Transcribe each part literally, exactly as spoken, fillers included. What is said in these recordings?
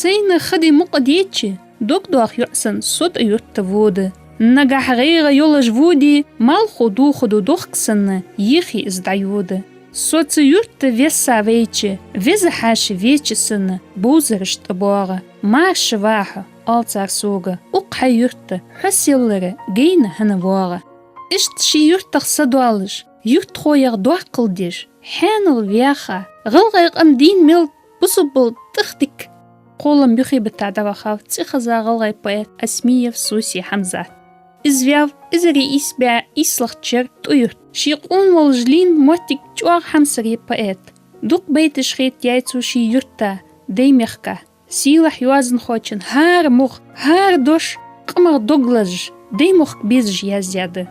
Сайна хада мукъа деча, дог доаха йоӀ санна со тӀа юрта вода. Нагахь гӀайгӀа йолаш воде, малхо дохаду дохк санна, йихи из дӀайода. Со цу юрта весса вайча, веза хьаша веча санна, бовзараш тӀабоагӀа. Марша ва хьо, оал цар сога, укх хьай юрта, хьо селлара гайна хӀана воагӀа. Иштта ший юртах са доалаш, юртахоех доаккхал деш, хьаьнал ваьха, гӀалгӀай къам дийна мел бусалба тӀахдика. Кхоллама юхебетта дӀавахав цӀихеза гӀалгӀай поэт Осмиев Суси Хьамзат. Из ваьв эзар ийс бӀаь ийслагӀча шера ТӀой-Юрта. Ший къона волаш лийнна моттиг чӀоагӀа хьамсара я поэта. Дукха байташ хетаяьй цо ший юрта, Даймехка. Сийлахь йоазонхочун хӀара мугӀ, хӀара дош къамах дог лазаш, Даймохк безаш яздаьд.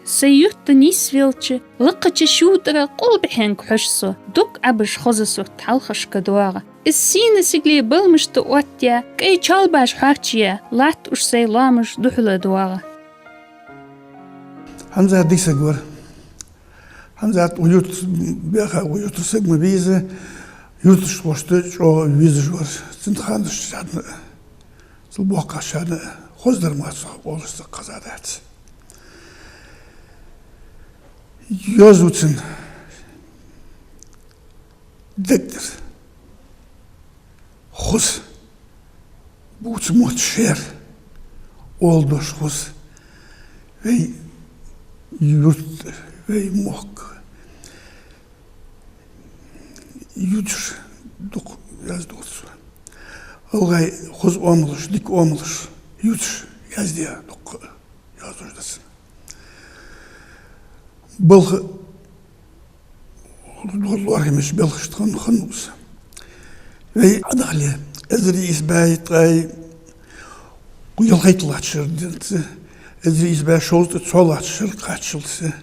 Сай юрта нийсвелча, лакхача ший тӀара къулбехьенга хьожаш со, дог Ӏабаш хоза сурт хьалхашка доагӀа. Из сийна сигале баламашта оттаяь, кӀай чалбаш хьоарчаяь, латт уж сай лоамаш духьала доагӀа. Хьамзат дика саг вар. Хьамзат укх юрта баьха, укх юрта саг ма вий из, юрташхошта чӀоагӀа везаш вар. Цун ханашка шарна, цул боккхагӀчарна хоза дар мара цох оалаш цхьаккха хоза дац. Йоазув цун дег тӀара хоза, бувца мотт шера, оала дош хоза, вай юрт, вай мохк ювцаш дукха язду цо. ГӀалгӀай хоза оамалаш, дика оамалаш ювцаш яздаь дукха йоазув да цун. Балха лоархӀамеча балхашта хинна, хиннав из. Вай Ӏодахале, эзар ийс бӀаь ткъаь ялхайтта латтача шера денз, эзар ийс бӀаь шовзткъеи цхьоалаттача шера кхаччалца,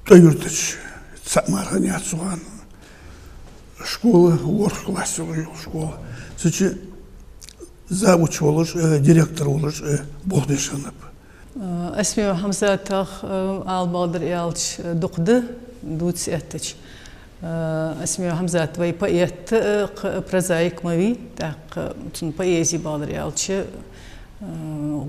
ТӀой-Юрта чу цхьа мара хиннаяц цу хана школа, ворхӀ класс йола школа. Цу чу завуч волаш, э, директор волаш, э, болх беш хиннаб. Э, Осмиев Хьамзатах, э, ала багӀдар аьлча, э, дукха да, дувца эттача. Э, Осмиев Хьамзат вай поэт, э, кх-, прозаик ма вий, тӀаккха цун поэзи багӀдар аьлча, э,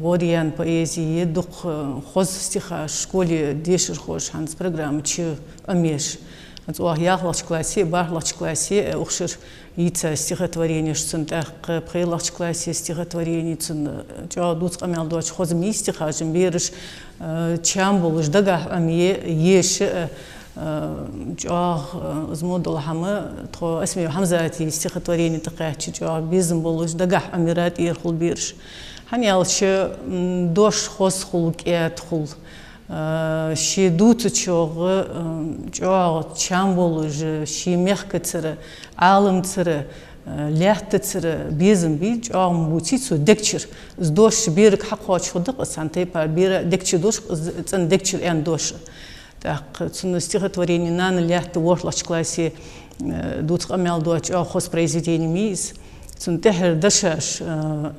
гӀоръяьнна поэзи я, дукха, э, хоза стихаш школе дешархоша хӀанз программа чу Ӏомаеш. ХӀанз оаха ялхлагӀча классе, бархӀлагӀча классе, э, укх шера йийца стихотворенеш цун, тӀаккха пхелагӀча классе стихотворени цун, э, чӀоагӀа дувца къамаьл доацаш хоза ма йий стихаш, бераш, э, чам болаш дагахьа Ӏомае, еша, э, э, чӀоагӀа, э, из мо дола хӀама, тхо Осмиев Хьамзата стихотворени тӀакхаьчача чӀоагӀа безам болаш дагахьа Ӏомаяьр тӀера хул бераш. ХӀана аьлча, м, дош хоза хул, кӀаьда хул. Э, ше дувцачох, э, чӀоагӀа чам болаш, ший мехкацара, Ӏаламцара, э, лаьттацара безам бий, чӀоагӀа ма бувций цо дег чура. Из дош берага хьакхоачаш хургда-кх из, цхьан тайпара бера дег чу дош, из цӀена дег чура аьнна дош. ТӀаккха цун стихотворени «Нана лаьтта» ворхӀлагӀча классе, э, дувца къамаьл доаца чӀоагӀа хоза произведени ма йий из. Цун тӀехьара дешаш, э,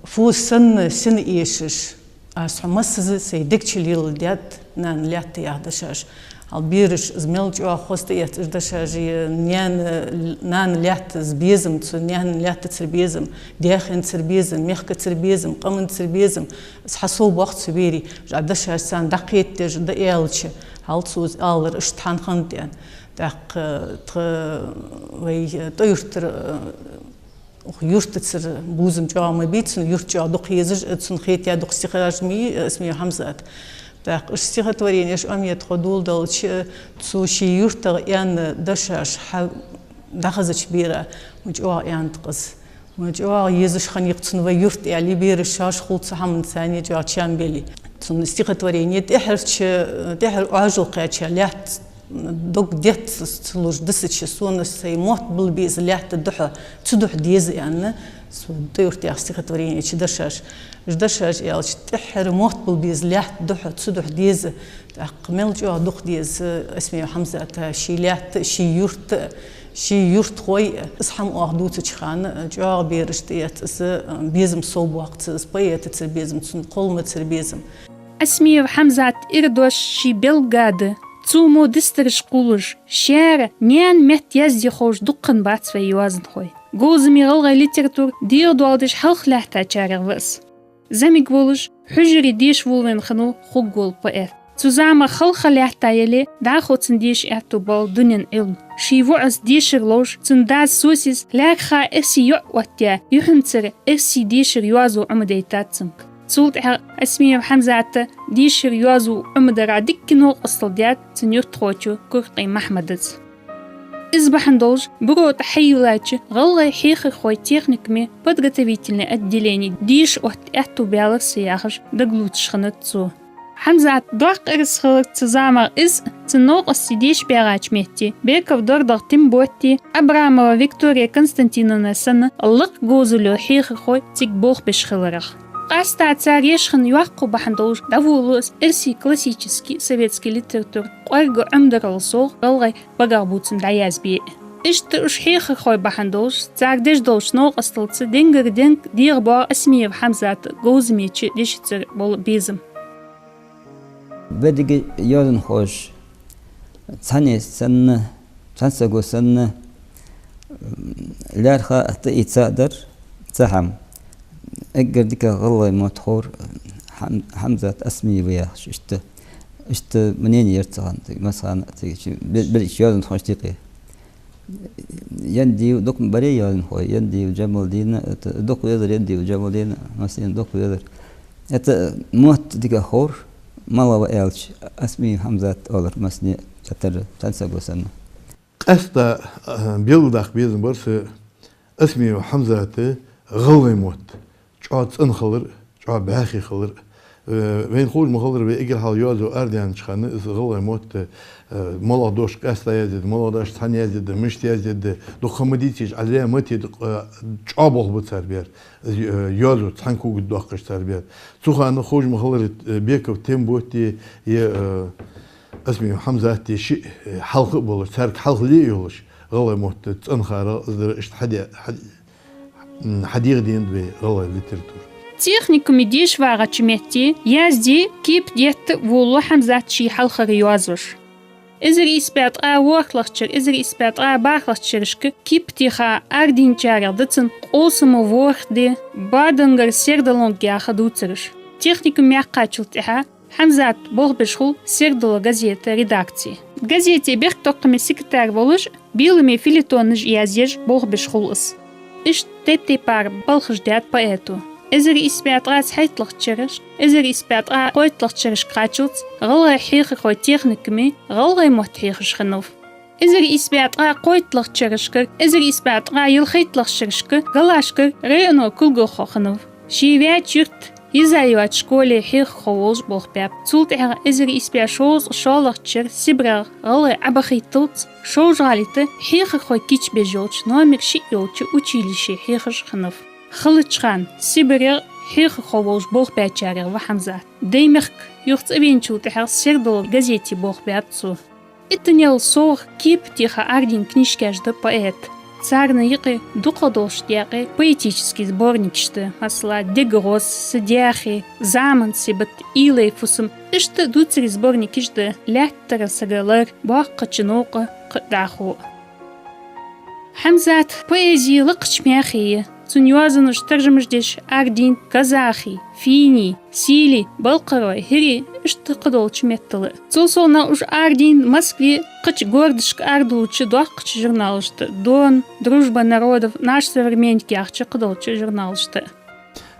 фу санна сина эшаш, аз хьо массаза сай дег чу леладаьд, нана лаьтта, яха дешаш. Хьал бераш, из мел чӀоагӀа хоза тӀаэц уж дешаш, е наьна, нана лаьтта, из безам, цу наьна лаьттацара безам, даь-хинацара безам, мехкацара безам, къаманцара безам, из хьасовбоаккх цу берий, уж дешаш царна дӀакхетадеш да аьлча, хьал цо из алар иштта хӀана хиннад аьнна. ТӀаккха тха вай ТӀой-Юртара, э, юртацара безам чӀоагӀа ма бий цун, юрт чӀоагӀа дукха езаш, цун хетаяь дукха стихаш ма йий Осмиев Хьамзата. ТӀаккха уж стихотворенеш Ӏомае тхо доладелча, цо ший юртах аьнна дешаш хьа дӀахезача бера, ма чӀоагӀа аьннад-кх из. Ма чӀоагӀа езаш хиннай-кх цун вай юрт, аьле, бераш шоаш хул цу хӀаманца, царна чӀоагӀа чам белий. Цун стихотворени тӀехьарча, тӀехьара Ӏоажал кхаьча лаьтта дог детта ца луш дисача, сона сай мотт бала беза лаьтта духьа, цу духьа деза аьнна, цу ТӀой-Юрта яха стихотворени чу дешаш. Уж дешаш аьлча, тӀехьара мотт бала беза лаьтта духьа, цу духьа деза. ТӀаккха мел чӀоагӀа дукха деза Осмиев Хьамзата ший лаьтта, ший юрт, ший юртахой. Из хӀама оаха дувцача хана чӀоагӀа бераш тӀаэц из, безам совбоаккх цун, из поэтацара безам, цун кхолламацара безам. Осмиев Хьамзата ира дош ший белгга да, Цо мо дистараш кхоллаш, шаьра наьна метта язде ховш дукха бац вай йоазонхой. Говзаме гӀалгӀай литература дегӀадоаладеш хьалха лаьттачарех ва из. ЗӀамига волаш, хьужаре деша волавенна хиннав хургвола поэт. Цу замах хьалха лаьтта яле, дӀахо цун деша аьттув боал дунен Ӏилма. Ший воӀаца дешар ловш, цун дас Сосас лаьрххӀа эрсий йоӀ оттаяь, юххьанцара эрсий дешара йоазув Ӏомадайтад цунга. Цул тӀехьагӀа Осмиев Хьамзата дешара йоазув Ӏомадара дикка новкъостал даьд цун юртахочо Куркъий Махьмадас. Из бахьан долаш, Буро тӀа хьайийллача гӀалгӀай хьехархой техникуме подготовительни отделене деша отта аьттув баьлар са, яхаш, дагалоацаш хиннад цо. Хьамзат доккха эрсий хилар цу замах, из цун новкъостий деша багӀача метте Беков ДордагӀа Тимботи, Абрамова Виктория Константиновна санна лакха говзал йола хьехархой цига болх беш хиларах. Къаьстта цар еш хинна йоккхагӀа бахьан долаш дӀаволалу из эрсий классически советски литература кӀоарга Ӏомадарал совгӀа гӀалгӀай багахбувцам дӀаязбе. Иштта уж хьехархой бахьан долаш, цар деш долча новкъосталца денгара денга дегӀабоагӀа Осмиев Хьамзата говзамеча дешацара бола безам. Беррига йоазонхоша цхьанне санна, цхьан саго санна, лаьрххӀа а тӀаийца дар цхьа хӀама. Эггара дика гӀалгӀай мотт ховр Хьам-, Хьамзат Осмиева яхаш, иштта, иштта мнени яр цу хана, цига, массахана а цига, чи бе-, берригача йоазонхошта юкъе. Яндиев дукха барий йоазонхой, Яндиев Джамалдина, это, дукха везар Яндиев Джамалдина, массанена дукха везар. Это мотт дика ховр, малав аьлча, Осмиев Хьамзат оалар массане а цхьатарра, цхьан саго санна. Къаьстта, а, белгалдаккха безам бар са Осмиев Хьамзата гӀалгӀай мотт чӀоагӀа цӀена хилар, чӀоагӀа бӀаьхий хилар. Э, вайна ховш ма хиллара, вай эггара хьалха йоазув арадаьннача хана из гӀалгӀай мотт, э, малагӀа дош къаьстта яздергда, малагӀа дош цхьана яздергда, мишта яздергда, дукха ма дийцача, Ӏаламате дукха, э, чӀоагӀа болх ба цар бер. Из, э, йоазув цхьан кога тӀа доаккхаш цар бер. Цу хана ховш ма хиллара, э, Беков Тимботи, е, э, Осмиев Хьамзати шиъ, э, хьалха а болаш, царга хьалхале а йолаш, гӀалгӀай мотт цӀенхарах, из дар иштта хьаде-, хьа-, м, хьадегӀаденад вай гӀалгӀай литература. Техникуме деша вагӀача метте язде, кепа детта волалу Хьамзат ший хьалхара йоазош. Эзар ийс бӀаь ткъаь ворхӀлагӀчара, эзар ийс бӀаь ткъаь бархӀлагӀчара шерашка кепа теха арадийнначарех да цун «Къовсама ворхӀ ди», «Бадангара сердалонг» яха дувцараш. Техникуме яьккхачул тӀехьагӀа Хьамзат болх беш хул «Сердало» газета редакце. Газете бехктокхаме секретарь волаш, беламе фельетонаш язъеш болх беш хул из. Иштта тайп-тайпара балхаш даьд поэто. Эзар ийс бӀаь ткъаь цхьайттлагӀчарашка, эзар ийс бӀаь ткъаь кхойттлагӀчарашка кхаччалца гӀалгӀай хьехархой техникуме гӀалгӀай мотт хьехаш хиннав. Эзар ийс бӀаь ткъаь кхойттлагӀчарашкара, эзар ийс бӀаь ткъаь ялхайттлагӀчарашка Галашкара районо кулгалхо хиннав. Ше ваьча юрта йиза йоацача школе хьехархо волаш болх баьб. Цул тӀехьагӀа эзар ийс бӀаь шовзткъа шоллагӀча шера Сибрегӏа гӀалгӀай Ӏобахийталца Шовжа-ГӀалий тӀа хьехархой кийчбеш йолча номер шиъ йолча училище хьехаш хиннав. Халача хана Сибрегӏа хьехархо волаш болх баьчарех ва Хьамзат. Даьймехка юха цӀавеначул тӀехьагӀа «Сердало» газете болх баьб цо. Иттанел совгӀа кепа теха арадийна книжкаш да поэта. Царна юкъе дукхагӀа долча даькъе поэтически сборникаш да, масала, «Дега гӀоз», «Са даьхе», «Заман сибат», «Уйлай фусам». Иштта дувцарий сборникаш да «Лаьттара сага лар», «Боккхача новкъа», кхы дӀахо а. Хьамзата поэзи лакхача мехе я. Цун йоазонаш таржамаш деш арадийнад казахий, финний, сийлий, балкхарой, хӀирий, иштта кхыдолча меттала. Цул совгӀа уж арадийнад Москве, кхыча городашка арадоалача доккхача журналашта: «Дон», «Дружба народов», «Наш современник» яхача кхыдолча журналашта.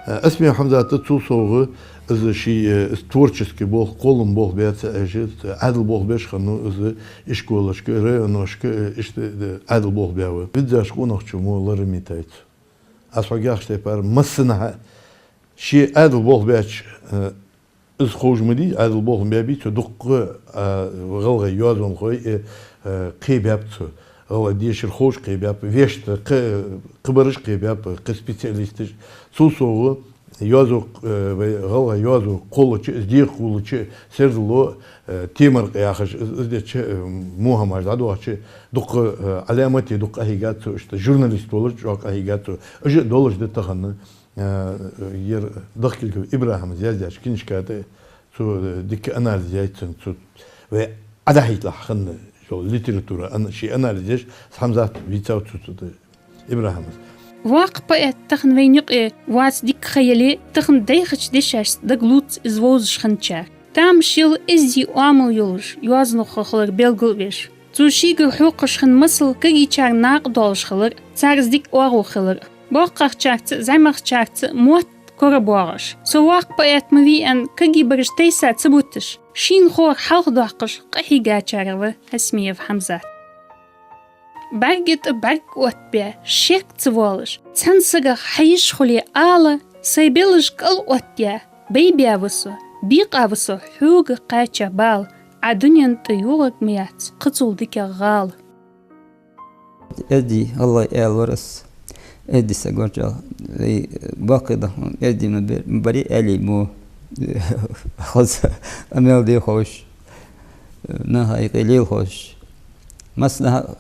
Э, Осмиев Хьамзата цул совгӀа из ший, э, из творчески болх, кхоллама болх баьца Ӏеш, Ӏаьдала болх беш хиннав из ишколашка, районашка, э, иштта, э, Ӏаьдала болх баьб. Виззача къонахчо мо ларам йитайт цо. Аз хьога яхача тайпара массанахьа ше Ӏаьдала болх баьча, э, из ховш ма дий, Ӏаьдала болх баьбий цо, дуккха, а, гӀалгӀай йоазонхой, э, э, кхебаьб цо. ГӀалгӀай дешар ховш кхебаьб, вешта кхы-, кхыбараш кхебаьб, кхы специалисташ. Цул совгӀа йоазув, э, вай гӀалгӀай йоазув кхоллача, из дегӀа кхоллача, «Сердало», э, «Темаркъа» яхаш, из, из деча, э, мо хӀамаш дӀадоагӀача, дуккха, э, Ӏаламате дукха къахьийгад цо, иштта журналист волаш чӀоагӀа къахьийгад цо. Уж а долаш да тахан. Э, ер Дахкильгов ИбрахӀима яздаьча книжка тӀа цо, э, дика анализ яьй цун, цу вай Ӏодахьийталахь хинна йола литература, ан-, ший анализ еш, Хьамзат вийцав цу, цу тӀа ИбрахӀима. Воккха поэт тахан вайна юкъе вац дика ха яле а, тахан дайхача дешашца дагалувц из вовзаш хинначар. Тамаш йола, эздий оамал йолаш йоазонхо хилар белгалвеш. Цо шийгара хьокхаш хинна масал кагийчарна накъадоалаш хилар, царца дика оагӀув хилар. БоккхагӀчарца а, зӀамагӀчарца а мотт корабоагӀаш. Со воккха поэт ма вий аьнна, кагий бараш тайса ца буташ, шийна ховр хьалхадоаккхаш, къахьийгачарех ва Осмиев Хьамзат. БӀарга тӀа бӀарг оттабаь, шек ца воалаш, цхьан сагах хьайиш хуле ала, сай белаш кӀал оттаяь, байбаь ва со, бекъа ва со хьога кхаьча бала, Ӏа дунен тӀа ювхарг ма яц кхы цул дикагӀа гӀала. Эздий, гӀалгӀай аьла вар аз. Эздий саг вар чӀоагӀа. Вай боккхий даха эздий ма бер-, ма барий аьле мо. Хоза къамаьл де ховш, наха юкъе лела ховш. Массанахьа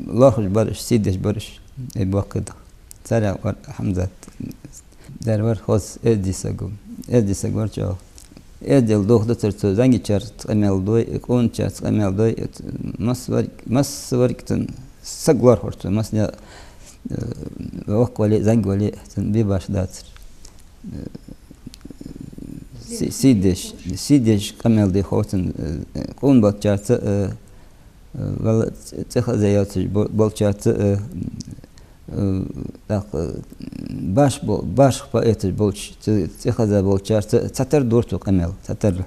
лоархӀаш бар уж, сий деш бар уж, вай боккхий даха. Царех вар Хьамзат. Дер вар хоза эздий саг ва. Эздий саг вар чӀоагӀа. Эздел дохадацар цо, зӀамигачарца къамаьл дой, къоначарца къамаьл дой, масса вар-, масса варг цун саг лоархӀар цо, массане, э, воккха вале а, зӀамига вале а, цун бе башха дацар. Э, си-, сий деш, сий деш къамаьл де хов цун, э, къона болчарца, э, Валла, цӀи хоза йоацаш бо-, болчарца, э, э, тӀаккха, э, баш бо-, башха поэташ болча, цӀи, цӀи хоза болчарца цхьатарра дора цо къамаьл, цхьатарра.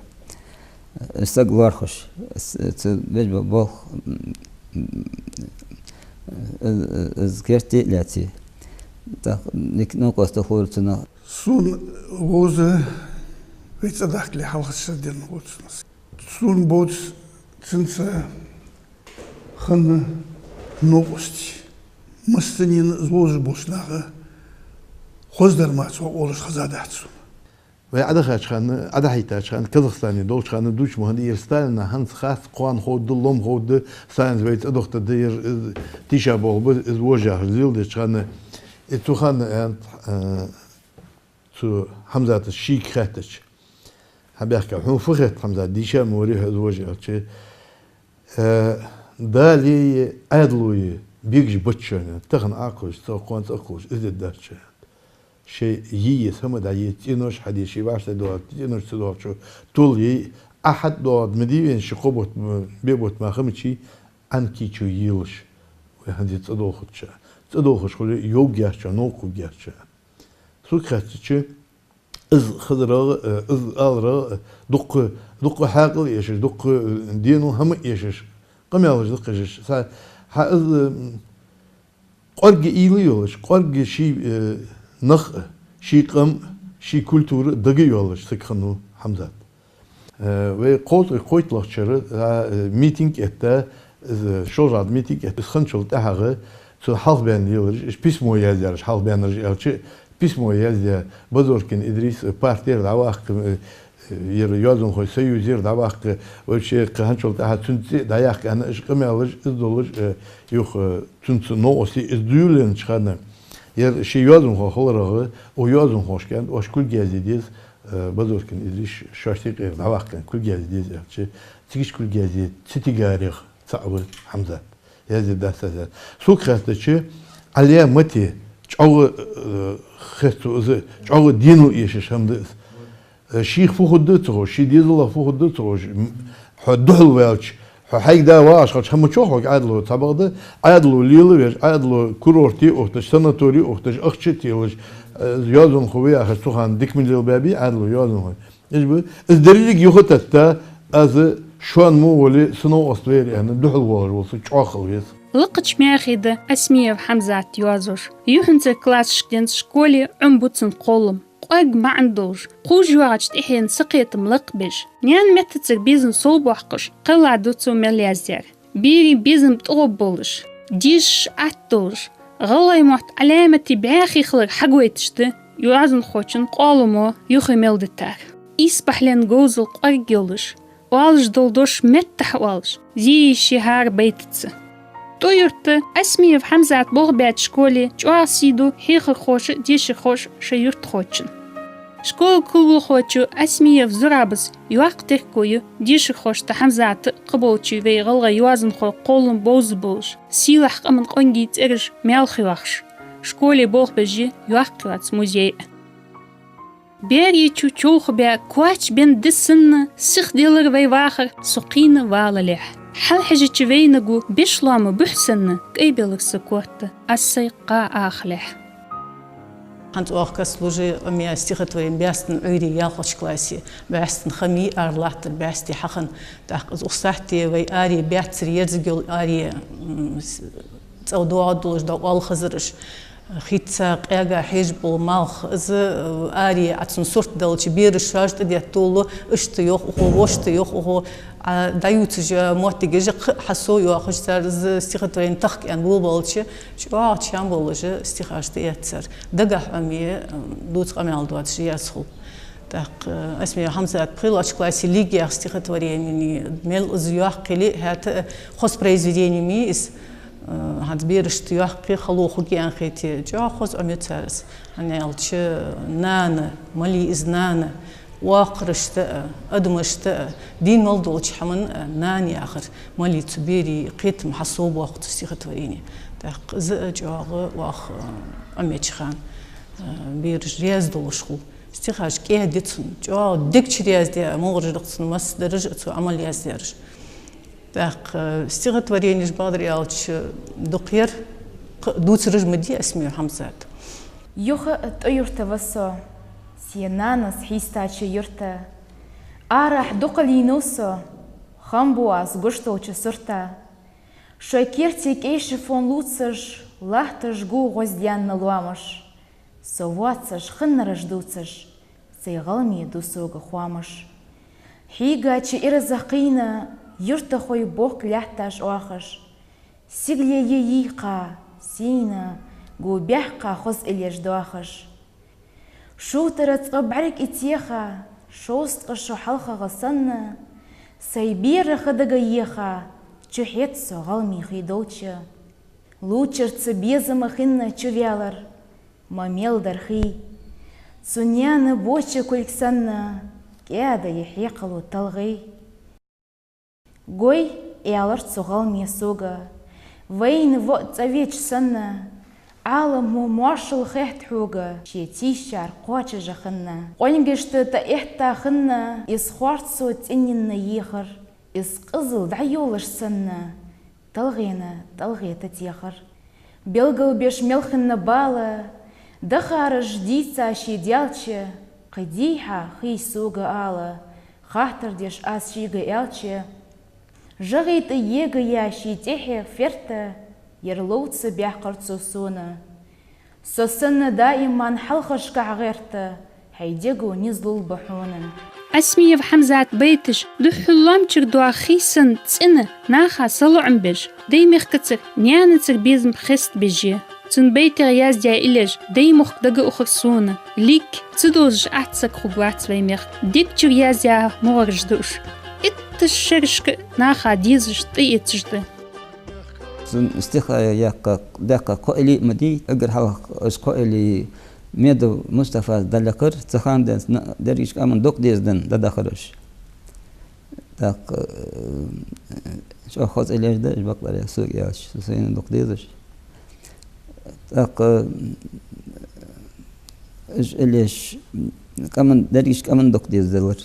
Э, саг лоархӀаш, с-, цу беш бо-, болх, м, м, э, э, керте а лаьце. ТӀаккха дика новкъост хулар цунах. Сона вовза вай цӀадахкале хьалхашка денна хов цунах. Сона бовзаш цунца хинна новкъостий. Массанена из вовзаш болча наха хоза дар мара цох оалаш хезадац сона. Вай Ӏодахача хана, Ӏодахьийтача хана, Казахстане долча хана дувцаш ма хиннадий, ер Сталина хӀанз хац, кхоана ховргда, лом ховргда, Сталинца вай цӀадохийтаргда, ер, из тийша болх ба, из вож яхаш леладеча хана. И цу хана, э, э, цу Хьамзата шийга хаьттача, хьабаьхка, хьона фу хет, Хьамзат, дийша ма варий хьо из вож, аьлча, э, Далеи Ӏаьдалои бегаш бац шоана, тахан Ӏокхувлаш, цӀаккха кхоана цӀаккха кхувлаш, из де дац шоана. Шоай йий еза хӀама дӀайий, цӀенош хьаде, ший вӀаштӀехьдоагӀа, цӀенош ца доагӀачо тол йий, Ӏа хьатӀадоагӀаргда ма дий вайна ши-кхо бутт, бе бутт мара хӀама чий, Ӏанкий чу йийлаш. Вай хӀанз цӀадолхача ша. ЦӀадолхаш хуле, йовргьяц шоана, новкъа хургьяц шоана. Сога хаьттача, из хазарагӀа, э, из аларагӀа, э, дукха, дукха хьаькъал эшаш, дукха, э, дено хӀама эшаш, къамаьлаш даккхаш, са-, хьа из, э, кӀоарга уйла йолаш, кӀоарга ший, э, нах а, ший къам а, ший культура а дага йоаллаш саг хиннав Хьамзат. Э, вай кховзткъеи кхойтталагӀча шера, а, э, митинг этта, из шоллагӀа митинг этта, из хинначул тӀехьагӀа цо хьалхабаьнна лелараш, уж письмо яздаьраш, хьалхабаьннараш аьлча, письмо яздаь Базоркин Идрис, э, партера дӀаваккха, э, ер йоазонхой союзера дӀаваккха, вообще кхы хинначул тӀехьагӀа цун цӀи дӀаяккха аьнна, уж къамаьлаш, из долаш, э, юха, э, цунца новкъостий из дуйладеннача хана, ер ший йоазонхо хиларагӀа, укх йоазонхошка аьннад, оаш кулг язде деза, э, Базоркин Идрис шоашта юкъера дӀаваккха аьнна, кулг язде деза аьлча, цига кулг язде ца тигарех цаӀ ва Хьамзат. Язде дац аз аьнна. Сога хаьттача, Ӏале мате чӀоагӀа, э, хет цо из, чӀоагӀа дено эшаш хӀама да из. Э, шийх фу хургда ца ховш, ший дезалах фу хургда ца ховш, м, хьо духьал ваьлча, хьо хьайга да вагӀаш хилча, хӀама чу хьога Ӏаьдало цхьабакъда, Ӏаьдало лелавеш, Ӏаьдало курорте ухийташ, санаторе ухийташ, ахча а телаш, э, йоазонхо ва яхаш цу хана дика ма лелабаьбий Ӏаьдало йоазонхой. Уж ба, из деррига юхатетта, аз шоана мо вале, са новкъост вайра аьнна, духьал воалаш вола саг чӀоагӀа хила веза. Лакхача Маьхе да Осмиев Хьамзат йоазош. Юххьанцара классашка денз школе Ӏомабу цун кхоллам. КӀоарга маӀан долаш, кхувш йоагӀача тӀехьенна сакхетам лакхбеш, наьна меттацара безам совбоаккхаш, кхелла ду цо мел яздаьр. Берий безам тӀагӀоргболаш, дешаш атта долаш, гӀалгӀай мотт Ӏаламате бӀаьхий хилар хьагойташ да йоазонхочун къоаламо юхе мел дитар. Исбахьален говзал кӀоарга йолаш, оалаш дола дош меттахьа оалаш, зе йиш я хӀара байтаца. ТӀой-Юрта Осмиев Хьамзат болх баьча школе чӀоагӀа сий ду хьехархоша а, дешархоша а шоай юртахочун. Школа кулгалхочо Осмиев Зурабас йоккха терко ю дешархошта Хьамзата а, кхыболча вай гӀалгӀай йоазонхой кхоллам бовза болаш, сийлахь къаман къонгий цӀераш маьлха йоахаш. Школе болх беш я йоккха йоаца музей а. Берийчу човха бе коч бен ди санна, сиха делар вай вахар, со кхийна валалехь. Хьалхьежача вайнагу беш лоама бухь санна, кӀайбелар са корта, аз сай кхаь ахалехь. ХӀанз оаха каслужи Ӏомаяь стихотворени бӀаьстан Ӏуйре ялхлагӀча классе, бӀаьстан хами ара латтар бӀаьсти хьахинна. ТӀаккха из укх сахьте вай аре баьццара ерзаг йола аре, м, с-, цӀагӀа доагӀа долаш дӀаоалхазараш. Хица къаьга хьежа бола малх, из, э, аре, а цун сурт далча бераш шоаш тӀадетта долу, иштта йоах укхо, вошта йоах укхо, а дӀаювцаш моттигаш кхы а хьасо йоахаш цар, из стихотворени тахка аьнна болабалча, чӀоагӀа чам болаш стихаш тӀаэццар. Дагахь Ӏомае, э, дувца къамаьл доацаш яц хул. ТӀаккха, э, Осмиев Хьамзата пхелагӀча классе «Лига» яха стихотворени, мел из йоккха яле а, хӀаьта а хоза произведени ма йий из, э, хӀанз берашта йоккха хало хургья аьнна хете, чӀоагӀа хоза Ӏомаю цар из. ХӀана аьлча, нана, мала я из нана, оакхарашта а, адамашта а, дийна мел долча хӀаман а нана яхар, мала я цу берий кхетам хьасо боаккх цу стихотворени. ТӀаккха из а чӀоагӀа оаха, э, Ӏомаеча хана, э, бераш раьза долаш хул. Стихаш кӀаьда я цун, чӀоагӀа дег чура яздаь, могӀараш да-кх цун масса а дараш а цо Ӏамал яздаьраш. ТӀаккха, э, стихотворенеш, бакъдар аьлча, дукха яр, кхы а дувцараш ма дий Осмиев Хьамзата. Юха а тӀоюрта ва со, се нанас хьийстача юрта. Арахьа дукха лийнав со, хам бу аз гуш долча сурта. Шоай керте кӀай шифон лувцаш, латташ гу гӀоздаьнна лоамаш. Со воацаш, хиннараш дувцаш, сай гӀалгӀай ду сога хоамаш. Хьийгача ирзах кхийна, юртахой бохк лаьтташ оахаш. Сигале йий кхы, сийна, гу баьхка хоза иллеш доахаш. Шовтара цкъа бӀарг а теха, шовзткъа шу хьалхагӀа санна, сай берах дага еха, чухьетт со гӀалгӀай хий долча. Лувчарца безам хинна чуваьлар, ма мел дар хий. Цу наьна боча кулг санна, кӀаьда я хьекхало талгӀай. Гой, аьлар цу гӀалгӀай сога, вайна воӀ цӀавеча санна, Ӏаламо моаршал хет хьога, ше тийшар кхоачаш хинна. Къонгашта тӀаэтта хинна, из хорцо цӀенйинна ехар, из къизал дӀайолаш санна, талгӀена тӀалгӀе тӀатехар. Белгалбеш мел хинна бала, дахараш дийца ше даьлча, кхы дий хьа хий сога ала, хаттар деш аз шийга аьлча, жагӀий тӀа егаяь ший тӀехье ферта, ер ловца баьккхар цо сона. Со санна даиман хьалхашкахь гӀерта, хьай дего низ лулба хьона. Осмиев Хьамзата байташ духхьал лоам чура доагӀа хий санна цӀена, наха салоӀам беш, Даймехкацара, наьнацара безам хестабеш я. Цун байтех яздаь иллеш «Даймохк дага ухар сона», «Лиг», «Ца дозаш Ӏа саг хургвац вай мехка», дег чура яздаь могӀараш да уж. Итташ шерашка наха дезаш тӀаэцаш да. Цун стихаш яьккха, даьккха кхо илли ма дий, эггара хьалха уж кхо илли Медов Мустафас дӀалакхар, цу хана денз дерригача къаман дукха дезаденна дӀадахар уж. ТӀаккха, э, чӀоагӀа хоза иллеш да уж, бакъдар аьлча, сога аьлча, со сайна дукха дезаш. ТӀаккха, э, уж иллеш къаман, дерригача къаман дукха дезаделар.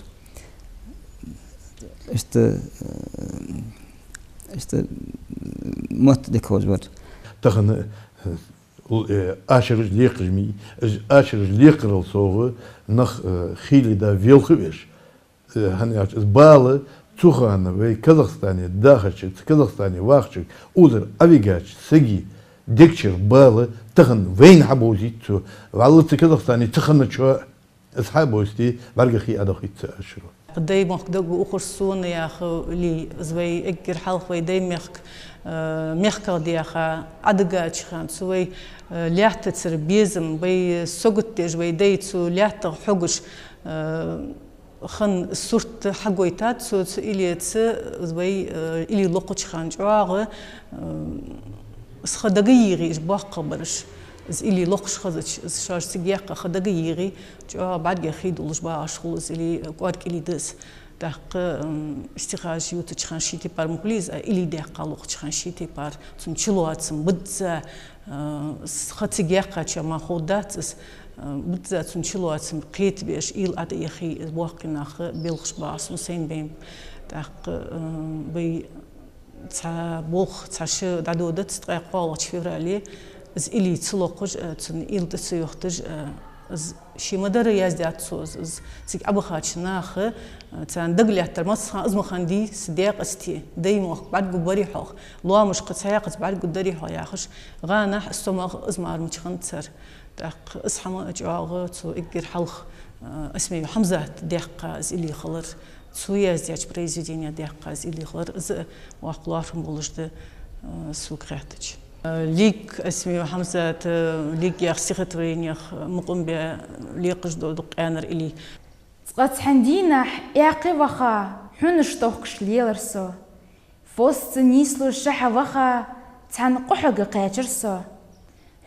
Иштта, э, иштта мотт дика ховш вар. Тахан, э, л-, э, ашараш лекхаш ма йий, уж ашараш лекхарал совгӀа нах, э, хийла да велха веш. Э, хӀана аьлча, из бала цу хана вай Казахстане дахача, цу Казахстане вахача, укхазара Ӏовигача сага дег чура бала тахан вайна хьабовзийт цо. ВаллахӀи, цу Казахстане ца хинначоа из хьабовзийте, бӀаргах хий Ӏодахийт цу ашаро. «Даймохк дага ухар сона» яха лай, из вай эггара хьалха вай Даймехка, э, мехках даьха, Ӏодигача хана цу вай, э, лаьттацара безам, вай сагот деш, вай дай цу лаьттах хьогаш, э, хинна сурт хьагойтад цо цу иллеца, вай, э, илли локхача хана чӀоагӀа, э, из ха дага йигӀий уж боккхагӀбараш. Из илли локхаш хезача, из шоаш цига яьккха ха дагайийгӀе, чӀоагӀа бӀаргех хий долаш багӀаш хул из илли, кӀоарга илли да из. ТӀаккха, м, стихаш ютача хана ший тайпара ма хулий из, а илли даьккха локхача хана ший тайпара, цун чулоацам бизза, э, с-, ха цига яьккхачоа мара ховргдац из, э, бизза цун чулоацам кхетабеш, уйла ӀотӀаэхе, из боккхий нах белхаш багӀа сона сайна бейнаб. ТӀаккха, э, вай цхьа болх, цхьа шу дӀадодац ткъаь кхоалагӀча феврале, из илли ца локхаш, э, цун уйла тӀа ца йохийташ, э, из ше ма дарра яздаьд цо, из, из цига Ӏобахача наха, э, царна дагалаьттар массахана из ма хиннадий са даькъасте, даьй мохк бӀаргагургбарий хьох, лоамашка цхьаькхаза бӀаргагургдарий хьох яхаш, гӀанахьа, сомах из мара мича хиннад цар. ТӀаккха из хӀама чӀоагӀа цо эггара хьалха, э, Осмиев Хьамзата даьккха из илли хилар. Цо яздаьча произведенех даьккха из илли хилар, из а воккха лоархӀам болаш да, э, сога хаьттача. Э, Лик, Осмиев Хьамзата, э, Лик яха стихотворенех, э, мукъам бе лекхаш дола дукха къаьнара илли. Цкъа цхьан дийнахьа аькхе ваха, хьунаш тохкаш лелар со. Фос ца нийслуш шахьа ваха, цхьан къухьага кхаьчар со.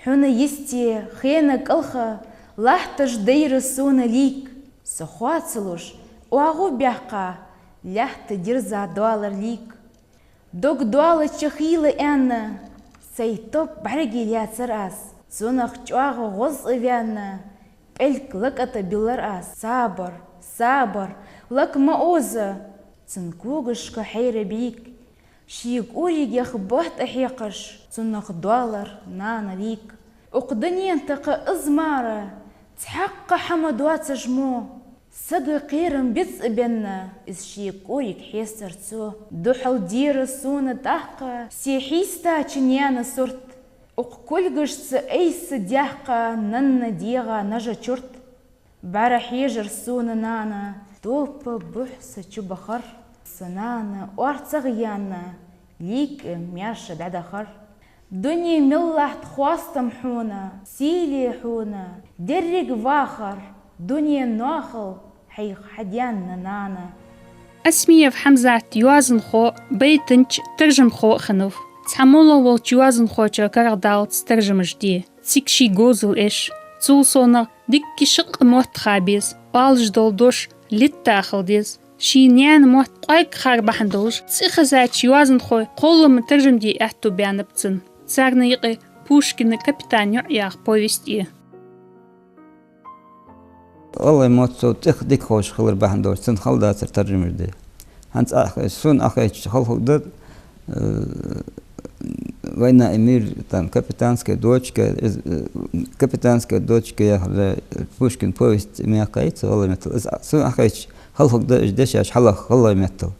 Хьуна йисте, хена кӀалха латташ дайра сона Лик. Со хоа ца луш, оагӀув баьккха, лаьтта дирза доалар Лик. Дог доалача хийла аьнна, сай топ бӀарга лаьцар аз. Цунах чӀоагӀа гӀоз а ваьнна, пӀелг лака тӀа биллар аз. Сабар, сабар, лака ма оза, цун когашка хьайра бӀарг. Ший кӀоригех бат а хьекхаш, цунах доалар нана Лик. Укх дунен тӀа кхы из мара цхьаккха хӀама доацаш мо, сага кхерам бицбенна, из ший кӀориг хьестар цо. Духьал дера сона тӀаккха се хьийстача наьна сурт. Укх кулгашца айса даьккха нанна дегӀа нажа чурт. БӀарахьежар сона нана, топа бухь са чубахар. Са нана орцагӀа яьнна, Лика маьрша дӀадахар. Дуне мел латт хоастам хьона, сийле хьона, деррига вахар, дуне ноахал хьайх хьадаьнна, нана. Осмиев Хьамзат йоазонхо, байтанча, таржамхо а хиннав. Цхьа моллагӀа волча йоазонхочоа карагӀдаллалца таржамаш де. Цига ший говзал эш. Цул совгӀа дикка шаккха мотт ха беза, оалаш дола дош литта хила деза. Ший наьна мотт кӀоарга хар бахьан долаш, цӀихезача йоазонхой кхоллама таржам де аьттув баьннаб цун. Царна юкъе Пушкина «Капитан йоӀ» яха повесть я. ГӀалгӀай мотт цо цӀих дика ховш хилар бахьан долаш, цунна хала дацар таржамаш де. ХӀанз Ӏохайча, сона Ӏохайча хала хургда, э, «Война и мир», там, «Капитанская дочка», из, э, «Капитанская дочка» яхар, э, Пушкина повесть ма яьккхай цо гӀалгӀай меттала. Из сона Ӏохайча хала хургда, уж дешаш хьалха гӀалгӀай меттала.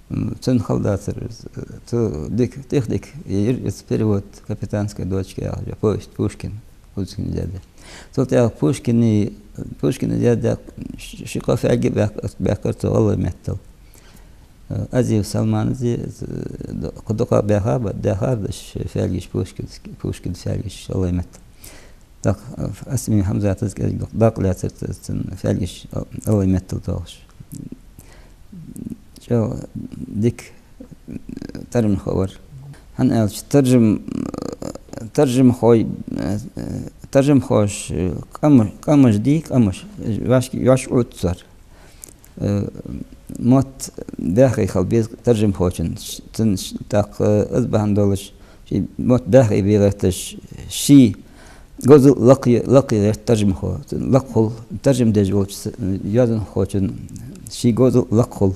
М, цунна хала дацар, э, цо дика, тӀех дика йир из перевод «Капитанская дочка» яхача, повесть Пушкина, Пушкина яздаь. Цул тӀехьагӀа Пушкина, Пушкина яздаь ш-, ши-кхо фаьлга баьх-, баьккхар цо гӀалгӀай меттала. Э, Азиев Салмана зи-, з-, д-, кхы дукха баьха ба, даьхар да уж фаьлгаш Пушкин, Пушкина фаьлгаш гӀалгӀай меттала. ТӀаккха, э, Осмиев Хьамзата кӀезига дакъа лаьцар ц-, цун фаьлгаш гӀалгӀай меттала тоахаш. ЧӀоагӀа дика таржамхо вар. ХӀана аьлча таржам-, таржамхой, э, таржамхоша, э, къам-, къамаш дий, къамаш, вӀашка, вӀашка Ӏоттадар. Э, мотт баьхий хила беза таржамхочун. Ш-, цун ш-, тӀаккха, э, из бахьан долаш, ший мотт баьхий бе гӀерташ, ший говзал лакхе, лакхе гӀерт таржамхо. Лакха хул, таржам деш волча с-, йоазонхочун ший говзал лакха хул.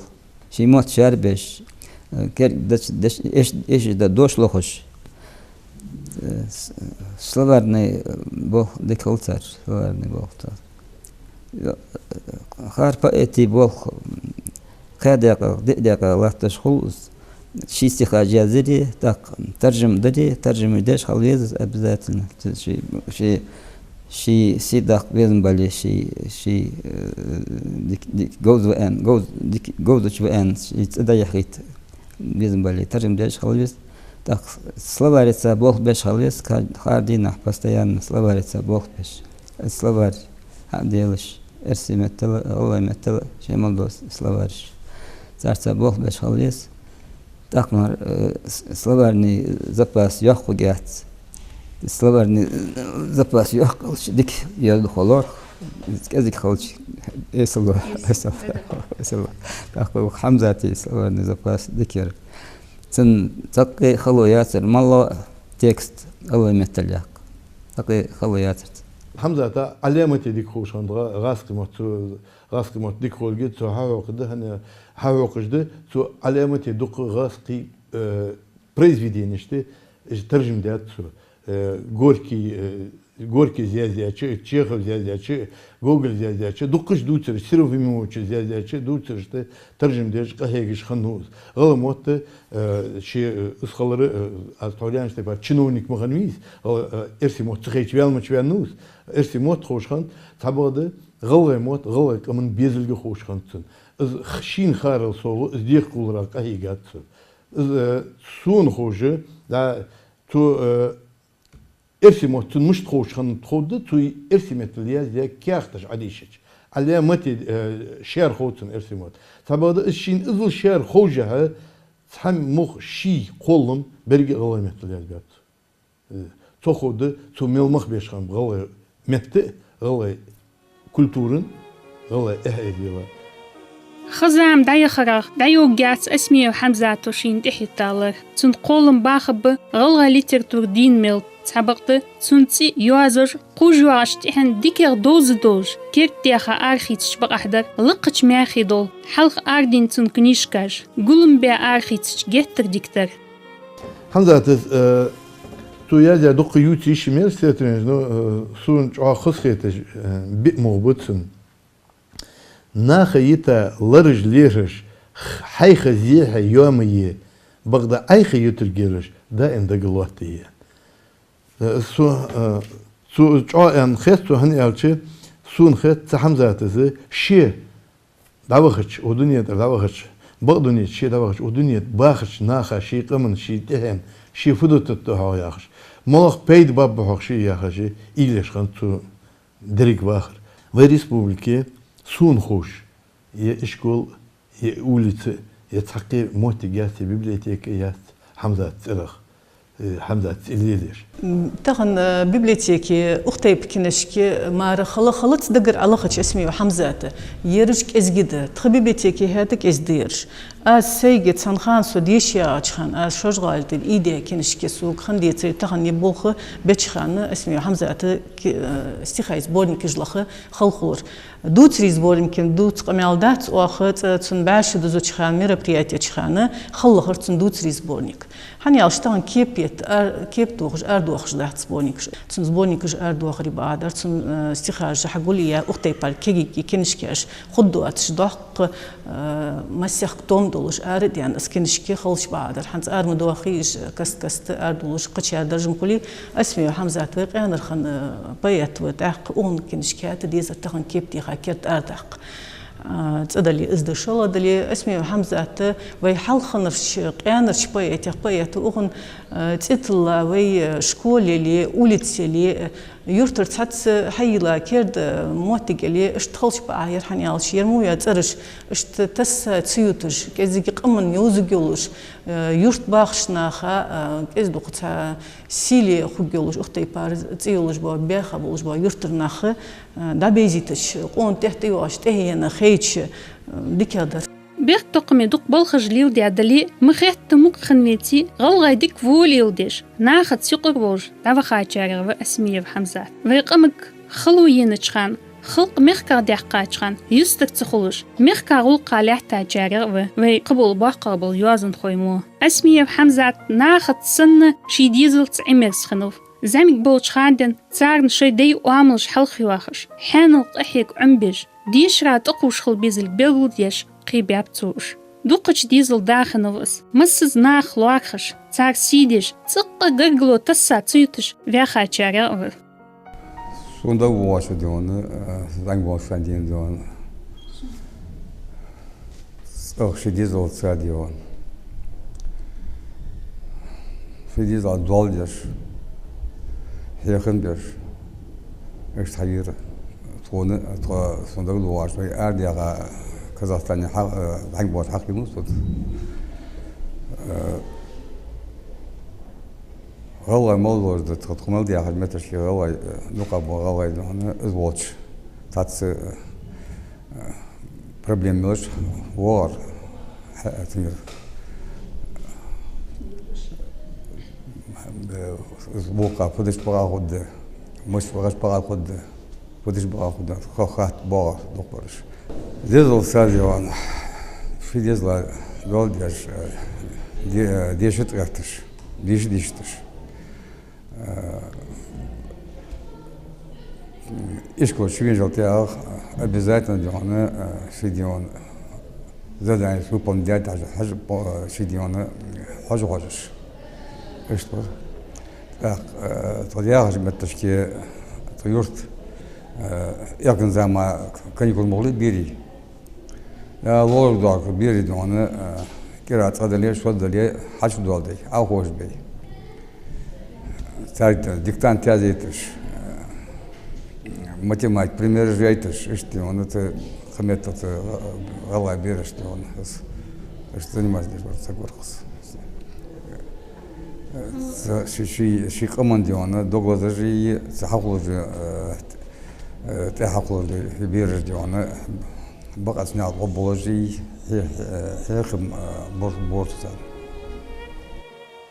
Ший мотт шаьрбеш, э, керда деш, деш, эш-, эшаш да дош лохаш. Э, с-, словарный, э, болх дика хул цар, словарный болх цар. Э, хӀара поэта болх, м, кхаь даькъа, диъ даькъа латташ хул из. Ший стихаш яздаьдаре, тӀаккха таржам даре, таржамаш деш хила веза из обязательно. Ц-, ший, ший, ший сий даккха безам бале, ший, ший, э, дик-, дик-, говза ва аьнна, говз-, дик-, говзача ва аьнна, ший цӀи дӀаяхийта безам бале, таржам деш хила веза. ТӀаккха словарица болх беш хила веза, ка-, хӀара дийнахьа постоянно словарица болх беш. Словарь хьаделаш, эрсий меттала, гӀалгӀай меттала, шоай мел дола словарьш. Царца болх беш хила веза. ТӀаккха мара, э, с-, словарный запас йоккха хургьяц. Словарный запас йоккха хилча дика я духалор, кӀезига хилча эсала, эсала, эсала. ТӀаккха Хьамзата словарный запас дика яр. Цун цхьаккха хало яцар, малла текст гӀалгӀай меттала яккха. Цхьаккха хало яцар цун. Хьамзата Ӏаламате дика ховш хиннад гӀазкхий мотт, цо гӀазкхий мотт дика ховлга, цо хьахьокхаш да, хӀана хьахьокхаш да, цо Ӏаламате дукха гӀазкхий, э, произведенешта, уж таржам даьд цо. Э, Горький, э, Горькийс яздаьча, Чеховс яздаьча, Гоголс яздаьча, дуккхача дувцараш, Серафимовичас яздаьча дувцарашта таржам деш, къахьегаш хиннав из. ГӀалгӀай мотт, э, ше, э, из хилар, э, аз тхьовра аьннача тайпара чиновник ма хиннавий из, гӀал-, э, эрсий мотт ца хайча ваьнна ма ваьннав из, эрсий мотт ховш хиннад, цхьабакъда гӀалгӀай мотт, гӀалгӀай къаман безалга ховш хиннад цунна. Из х-, шийна харал совгӀа, из декъа гӀулакха къахьийгад цо. Из, э, сона ховш, да, цо, э, эрсий мотт цунна мишта ховш хиннад тховда, цо эрсий меттала яздаь каьхаташ Ӏодийшача. Ӏаламате, э, шаьра хов цунна эрсий мотт. Цхьабакъда из шийна иззал шаьра ховшшехь, цхьа мух ший кхоллам беррига гӀалгӀай меттала язбаьб цо. Э, цо ховда, цо мел мах беш хиннаб гӀалгӀай метта а, гӀалгӀай культуран, гӀалгӀай эхь-эздела. Ха-зама дӀаяхарах дӀайоагӀац Осмиев Хьамзата шийна тӀехьа тӀа лар. Цун кхоллам бахаргба гӀалгӀай литература дийна мел, цхьабакъда цун цӀи йоазув кхувш йоагӀача тӀехьенна дикагӀа довза долаш, керда даьха арахийцача бакъахьа дар, лакхача маьхе дола, хьалха араденна цун книжкаш, гулам баь арахийцача геттара дика дар. Хьамзатас, э, цо яздаь дукха ювца йиш я мел сетаренаш, но, э, сона чӀоагӀа хоза хеташ, э, биъ мугӀ ба цун. Наха йита лараш лерхӀаш, х-, хьайха зехьа йоамае, бакъда Ӏайха ютаргйолаш, даим дага лоаттае. Э, со, э, цо чӀоагӀа аьнна хет сона, хӀана аьлча, сона хет цу Хьамзатас ше дӀавахача, укх дунен тӀара дӀавахача, бакъдунен чу ше дӀавахача, укх дунен тӀа бахача наха, ший къаман, ший тӀехьен, ше фу дутаргда хьогӀ яхаш, малагӀа пайда баргба хьогӀ ше яхаш, уйла еш хиннад цо деррига вахар. Вай республике сона ховш, е ишкол, е улица, е цхьаккха моттиг яц, е библиотека яц Хьамзата цӀерах, э, Хьамзата цӀи лелаеш. М, тахан, э, библиотеке укх тайпа книжкаш мара хала-халац дагара Ӏолахача Осмиев Хьамзата, ераш кӀезига да, тха библиотеке хӀаьта кӀезига да ераш. Аз сайга цхьан хана со деша ягӀача хана, аз ШозгӀале тӀара ийдаь книжкаш сога хинна децаре, тахан ер болх беча хана Осмиев Хьамзата ки-, э, стихай сборникаш лаха хала хулар. Дувцарий сборникан дувца къамаьл дац оаха, цкъа цун бӀаь шу дузача хана, мероприятеча хана хала лахар цун дувцарий сборник. ХӀана аьлча тахан кепа етт, ар-, кепа тохаш, арадоахаш дац сборникаш. Цун сборникаш арадоахаре бакъахьа дар, цун, э, стихаш хьагулъяь, укх тайпара кегий книжкаш хургдоацаш доккха, э, массехк том долаш арадаьнна из книжка хилча бакъахьа дар. ХӀанз ара ма доахий уж каст-каста арадоалаш, кхычар даржам хуле, Осмиев Хьамзат вай къаьнара хинна, э, поэт ва, тӀаккха укхун книжка хӀаьта деза тахан кепа теха керда арадаккха. А, цкъа дале, из да, шоллагӀа дале, Осмиев Хьамзат вай хьалхарча къаьнарча поэтех поэт ва, укхун, э, цӀи тилла вай, э, школе яле, улицеле, э, юртара цхьацца хьайийлла керда, э, моттигеле, иштта хилча бакъахьа яр, хӀана аьлча ер мо я цӀераш иштта тасса ца юташ, кӀезига къаман йовзаргйолаш, э, юрта бахача наха, э, кӀезига-дукха цхьа сийле хургйолаш, укх тайпара цӀи йолаш бола, баьха болаш бола юртара нах, э, дӀабайзийтача, къона тӀехьа тӀайоагӀача тӀехьенна хайча, э, дикагӀа дар. Бехктокхаме дукха балхаш леладаь дале а, ма хетта мукъа хинна веце а, гӀалгӀай дика вола леладеш, нахаца юкъара волаш дӀавахачарех ва Осмиев Хьамзат. Вай къамага хало енача хана, халкъ мехках даьккхача хана, юстара ца хулаш, мехка гӀулакха лаьттачарех а ва вай кхыбола боккхагӀа бола йоазонхой мо. Осмиев Хьамзат нахаца санна ший дезалца Ӏимерза хиннав. ЗӀамига болча хана денз царна шоай даьй оамалаш хьалхайоахаш, хьаьнал къахьега Ӏомабеш, дешара тӀакхувш хила безилга белгалдеш кхебаьб цо уж. Дукхача дезала да хиннав из. Массаза нах лоархӀаш, цар сий деш, цӀаккха гаргало тасса ца юташ ваьхачарех а ва. Сона дагавоагӀаш да из, э, зӀамига волча хана денз да из. ЦӀагӀа ший дезалца да из. Ший дезал доал деш, хьехам беш, иштта хьавера. Тхона, тхо, сона дагавоагӀаш, вай арадаьха Казахстане хьа-, э, зӀамига волча хьалха хиннав со. Э, ГӀалгӀай мел долаш да, тха, тха мел да яхача метташка гӀалгӀай, э, дукха ба гӀалгӀай, духьал из волча. Цхьацца, э, проблема йолаш воагӀар, хьа-, цунга. Э, из вокха фу дича бакъахьа хургда, мишта вахача бакъахьа хургда, фу дича бакъахьа хургда, ха-, хатта боагӀа дукхагӀбараш. Дезал сади ван, ши дезала дола деш, э, де-, э, деша тӀехташ, деша дийшадеш. Э, ишкол чу венначул тӀехьагӀа обязательно, духьал, э, ший, духьал, задание выполнять даь, хьажа, хьажа, по-, ший, духьал, хьожа хьожаш. Иштта ба. ТӀаккха, э, тха яхача метташка тха юрта, э, экзамен, каникулаш ма хулий берий. Э, лорадоахаш берий, духьал, э, кӀира цкъа дале, шозза дале, хьачудоаладе, Ӏоховшабе. Царга диктант язъяйташ, э, математика примераш яйташ, иштта, духьал, цу кхы меттел цу гӀалгӀай берашта, духьал, из, иштта заниматься деш вар, саг вар-кх из. Э, цу ший, ший, ший къаман, духьал, дог лазаш а, цу хьахулаш а, э, э, тӀехьахулаш а бераш, духьал, бакъонца наькъа гӀоргболаш а, хье-, хье-, хьехам, э, бор-, борцу царна.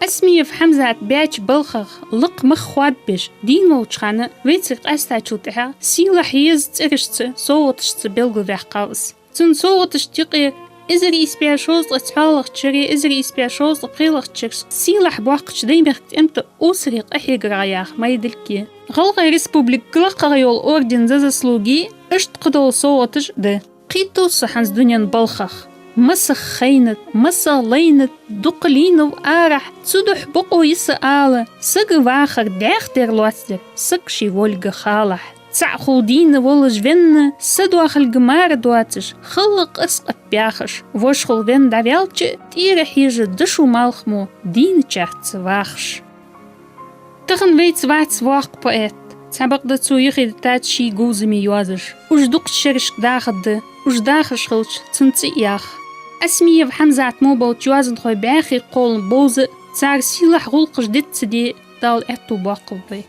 Асмиев Хьамзата баьча балхах лакха мах хоадабеш, дийна волча хана вайцига къаьстачул тӀехьагӀа сийлахь еза цӀерашца, совгӀаташца белгалваьккхав из. Цун совгӀаташта юкъе эзар ийс бӀаь шовзткъеи цхьоалагӀча шера, эзар ийс бӀаь шовзткъеи пхелагӀча шера сийлахь боаккхача Даймехка тӀем тӀа Усарий къахьегарах яха майдилг я. ГӀалгӀай Республика лакхагӀа йола орден «За заслуги», иштта кхыдола совгӀаташ да. Кхийттав со хӀанз дунен балхах. Масех хайнад, масех лайнад, дукха лийнав арахьа, цудухьа бокъо я са ала, сага вахар дӀаьхдер лоацдер, саг ший волга халахь. ЦаӀ хул дийна волаш венна, са доахалга мара доацаш, хала къаскъат баьхаш, вошхул венна дӀаваьлча а, тӀера хьежа дошо малхамо дийначарца вахаш. Тахан вайца вац воккха поэт. Цхьабакъда цо юхедитац ший говзаме йоазаш. Уж дукхача шерашка дахаргда, уж дахаш хилча, цун цӀи а ях. Асмиев Хьамзат мо болча йоазонхой бӀаьхий кхоллама бовза а, цар сийлахь гӀулакхаш диц ца де а, Дала аьттув боаккхалба вай.